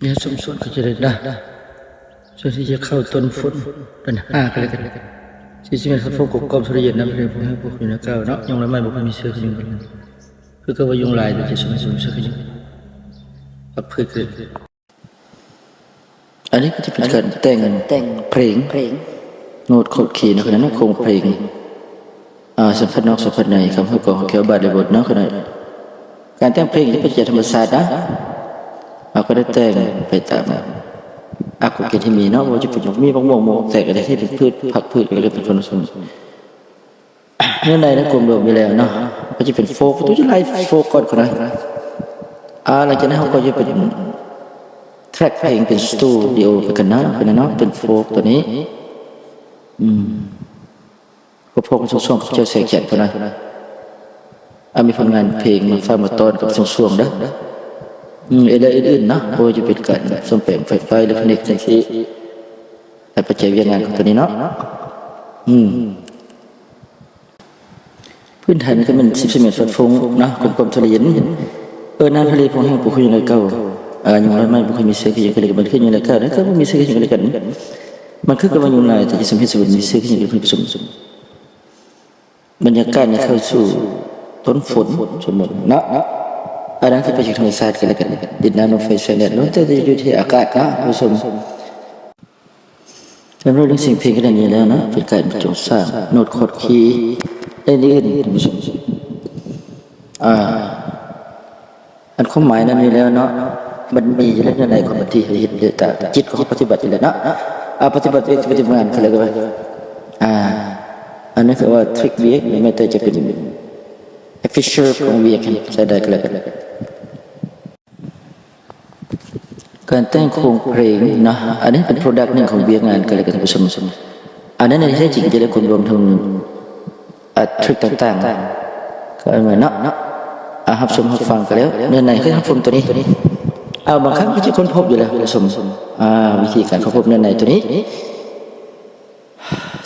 ແນວຊຸມຊົນກໍຈະໄດ້ດາ ສ່ວນທີ່ຈະເຂົ້າຕົ້ນຝົນເປັນຫ້າກໍແລ້ວກັນ ຊິຊິແມ່ນສະໂພກກອບໆ ທຸລະເຢັນນຳເພິ່ນຜູ້ໃຫ້ພວກຢູ່ໃນເກົ່າເນາະ ຍອງລະໄມ້ບໍ່ຄ່ອຍມີເຊື້ອຂະຍຸງກັນ ຄືກັບວ່າຍຸງລາຍ ແຕ່ຈະຊຸມຊົນເຊື້ອຂະຍຸງ ພັກພື້ນຂຶ້ນ. ອັນນີ້ກໍຈະເປັນການແຕ່ງ ແຕ່ງເພງ ໂນ້ດຄອດຄີເນາະ ຂະໜາດນັ້ນໂຄງເພງ ອາ ສຳພັດນອກ ສຳພັດໃນ ຄຳຮ້ອຍກອງ ແກ້ວບາດ ແລະ ບົດເນາະ ຂະໜາດ ການແຕ່ງເພງຈະເປັນຈາກທຳມະຊາດນະ ເຮົາກໍໄດ້ແຕ່ງໄປຕາມອາກົດເກນທີ່ມີເນາະ ບໍ່ວ່າຈະເປັນໝາກມີ ໝາກມ່ວງ ໝາກແຕກ ອະໄລທີ່ເປັນພືດ ຜັກພືດ ແລ້ວກໍເປັນຜົນສົມ ເນື້ອໃນນັ້ນກວມລວມຢູ່ແລ້ວເນາະ ກໍຈະເປັນໂຟກ ຕົວຈະໄລ່ໂຟກກ່ອນກໍໄດ້ ອາ ຫຼັງຈາກນັ້ນເຮົາກໍຈະເປັນແທຣັກເພງ ເປັນສະຕູດິໂອໄປກັນນະ ເປັນເນາະ ເປັນໂຟກຕົວນີ້ ອືມ ກໍພໍກັນຊ່ວງໆ ເຈົ້າແສງຈັນພຸ້ນນະ ອາ ມີຜົນງານເພງມາຝາກມາຕ້ອນກັບຊ່ວງໆເດີ ອືມ ແລະ ອື່ນໆເນາະ ບໍ່ວ່າຈະເປັນການສ້ອມແປງໄຟຟ້າ ອີເລັກໂທຣນິກຈັ່ງຊີ້ ແລະ ປັດໄຈວຽກງານຂອງຕົວນີ້ເນາະ ອືມ. ພື້ນຖານກໍແມ່ນສິບເຊັນແມັດຟາດຟຸ້ງເນາະ ຄວາມ ຄວາມທຸລະເຢັນ ເອີ ນ້ຳທະເລພົງແຫ້ງ ປົກຄຸມຢູ່ໃນເກົ່າ ອາ ຍຸງລາຍໄມ້ບໍ່ຄ່ອຍມີເຊື້ອຂະຍຸງກັນ ແລ້ວກໍມັນຂຶ້ນຢູ່ໃນເກົ່າ ແລ້ວກໍບໍ່ມີເຊື້ອຂະຍຸງກັນ ມັນຄືກັບວ່າຍຸງລາຍ ແຕ່ຈະສຳເຮັດສະບົດມີເຊື້ອຂະຍຸງກັນເພີ່ມເຕີມ ບັນຍາກາດນີ້ເຂົ້າສູ່ຕົ້ນຝົນ ສົມມຸດເນາະ ອັນນັ້ນຄືໄປຈາກທຳມະຊາດກັນແລ້ວກັນ ດິນນ້ຳລົມໄຟແສງແດດ ລ້ວນແຕ່ຈະຢູ່ທີ່ອາກາດເນາະ ທ່ານຜູ້ຊົມ. ສຳລັບເລື່ອງສຽງເພງກໍໄດ້ນີ້ແລ້ວເນາະ ເປັນການຈົງສ້າງໂນ້ດຄອດຄີ ແລະ ອື່ນໆ ທ່ານຜູ້ຊົມ ອາ ອັນຄວາມໝາຍນັ້ນມີແລ້ວເນາະ ມັນມີຢູ່ໃນເນື້ອໃນຂອງມັນທີ່ເຮົາເຮັດຢູ່ຕາມຈິດຂອງເຮົາປະຕິບັດຢູ່ແລ້ວເນາະ ອາ ປະຕິບັດເວກປະຕິບັດງານ ເຂົາເອີ້ນວ່າ ອາ ອັນນັ້ນຄືວ່າທຣິກວຽກ ຫຼື ແມ່ນແຕ່ຈະເປັນຟີເຊີຂອງວຽກ ໃຊ້ໄດ້ກໍແລ້ວກັນ. ການແຕ່ງໂຄງເພງເນາະ ອັນນີ້ເປັນໂປຣດັກໜຶ່ງຂອງວຽກງານກໍແລ້ວກັນທ່ານຜູ້ຊົມ ອັນນັ້ນໃນແທ້ຈິງຈະໄດ້ກວມລວມທັງ ອາ ທຣິກຕ່າງໆ ກໍເອີ້ນວ່າເນາະ ອາ ຮັບຊົມຮັບຟັງກໍແລ້ວ ເນື້ອໃນຄືຮັບຊົມຕົວນີ້ ອາ ບາງຄັ້ງກໍຈະຄົ້ນພົບຢູ່ແລ້ວທ່ານຜູ້ຊົມ ອາ ວິທີການຄົ້ນພົບເນື້ອໃນຕົວນີ້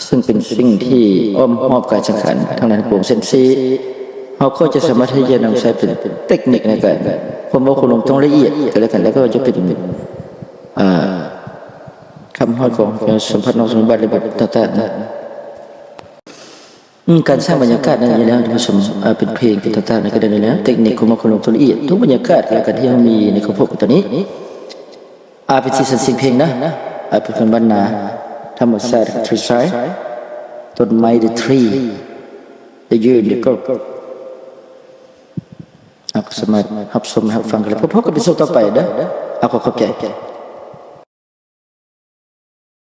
ຊຶ່ງເປັນສິ່ງທີ່ອ້ອມຮອບກາຍສັງຂານທັງຫຼາຍທັງປວງ ເຊັ່ນຊີ້ ເຮົາກໍຈະສາມາດທີ່ຈະນຳໃຊ້ເປັນເຕັກນິກໃນການ ຄວາມເວົ້າຄວາມລົງຕ້ອງລະອຽດກັນແລ້ວກັນ ແລ້ວກໍຈະເປັນ ອາ ຄຳຮ້ອຍກອງ ສຳພັດນອກ ສຳພັດໃນບົດຕ່າງໆ ອາ ການສ້າງບັນຍາກາດນັ້ນຢູ່ແລ້ວທ່ານຜູ້ຊົມ ອາ ເປັນເພງເປັນຕ່າງໆ ນັ້ນກໍໄດ້ຢູ່ແລ້ວ ເຕັກນິກ ຄວາມເວົ້າຄວາມລົງຕ້ອງລະອຽດ ທຸກບັນຍາກາດແລ້ວກັນທີ່ເຮົາມີໃນຄວາມພົບກັນຕອນນີ້ ອາ ເປັນສີສັນສຽງເພງນະ ອາ ເປັນຄົນບ້ານນາ ທຳມະຊາດ ທະເລຊາຍ ຕົ້ນໄມ້ the tree, the year, the goat ເຮົາກໍສາມາດຮັບຊົມຮັບຟັງກັນ ແລ້ວພົບກັນໃນຊ່ວງຕໍ່ໄປເດີ ເອົາ ຂໍຂອບໃຈ.